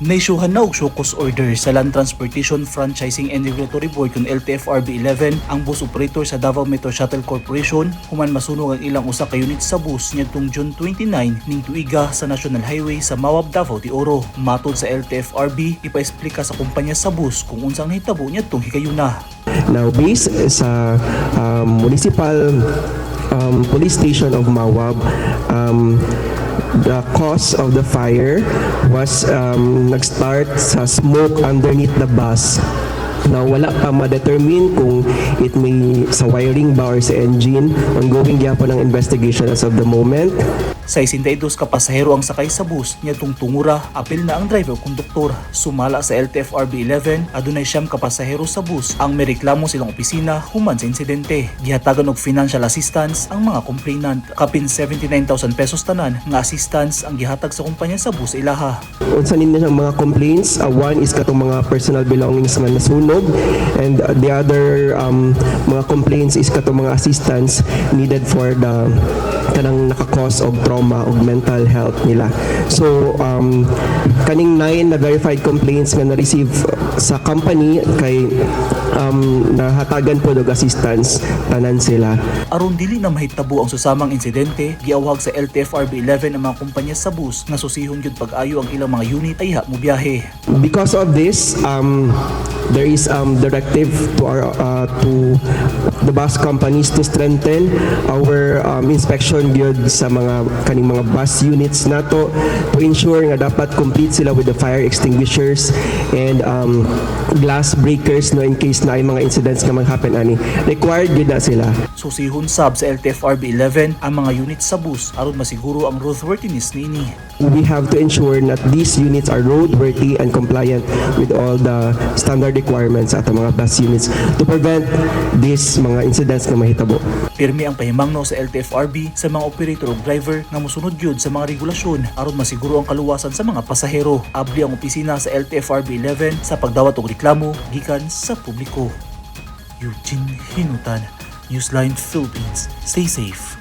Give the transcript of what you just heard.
Naisyuhan na og show cause order sa Land Transportation Franchising and Regulatory Board kun LTFRB 11 ang bus operator sa Davao Metro Shuttle Corporation human masunog ang ilang usa ka unit sa bus niadtong June 29 ning tuiga sa National Highway sa Mawab, Davao de Oro. Matod sa LTFRB, ipaesplika sa kumpanya sa bus kung unsang nahitabo niadtong higayuna. Now, based sa Municipal Police Station of Mawab, the cause of the fire was nag-start sa smoke underneath the bus. Now, wala pa ma-determine kung it may sa wiring ba or sa engine. Ongoing gyapon ang investigation as of the moment. 62 ka pasahero ang sakay sa bus niadtong tungura, apil na ang driver konduktor. Sumala sa LTFRB 11, adunay 9 ka pasahero sa bus ang mireklamo sa ilang opisina human sa insidente. Gihatagan og financial assistance ang mga complainant. Kapin 79,000 pesos tanan nga assistance ang gihatag sa kumpanya sa bus ilaha. Unsa ninyo siyang mga complaints, one is katong mga personal belongings nga nasunog and the other mga complaints is katong mga assistance needed for the kanang naka-cause og trauma og mental health nila. So kaning nine na verified complaints nga na-receive sa company kay nahatagan pod og assistance tanan sila. Aron dili na mahitabo ang susamang insidente, giawhag sa LTFRB 11 ang mga kumpanya sa bus nga susihon gyud pag-ayo ang ilang mga unit ayha mobiyahe. Because of this, there is directive to the bus companies to strengthen our inspection gyud sa mga kaning mga bus units nato to ensure nga dapat complete sila with the fire extinguishers and glass breakers, no, in case na ay mga incidents nga mag-happen ani, required gyud na sila. Susihon sab sa LTFRB 11 ang mga unit sa bus aron masiguro ang roadworthiness niini. We have to ensure that these units are roadworthy and compliant with all the standard requirements at mga bus units to prevent these mga incidents na mahitabo. Pirmi ang pahimangno sa LTFRB sa mga operator ug driver nga mosunod gyud sa mga regulasyon aron masiguro ang kaluwasan sa mga pasahero. Abli ang opisina sa LTFRB 11 sa pagdawat og reklamo gikan sa publiko. Eugene Hinutan, Newsline Philippines. Stay safe.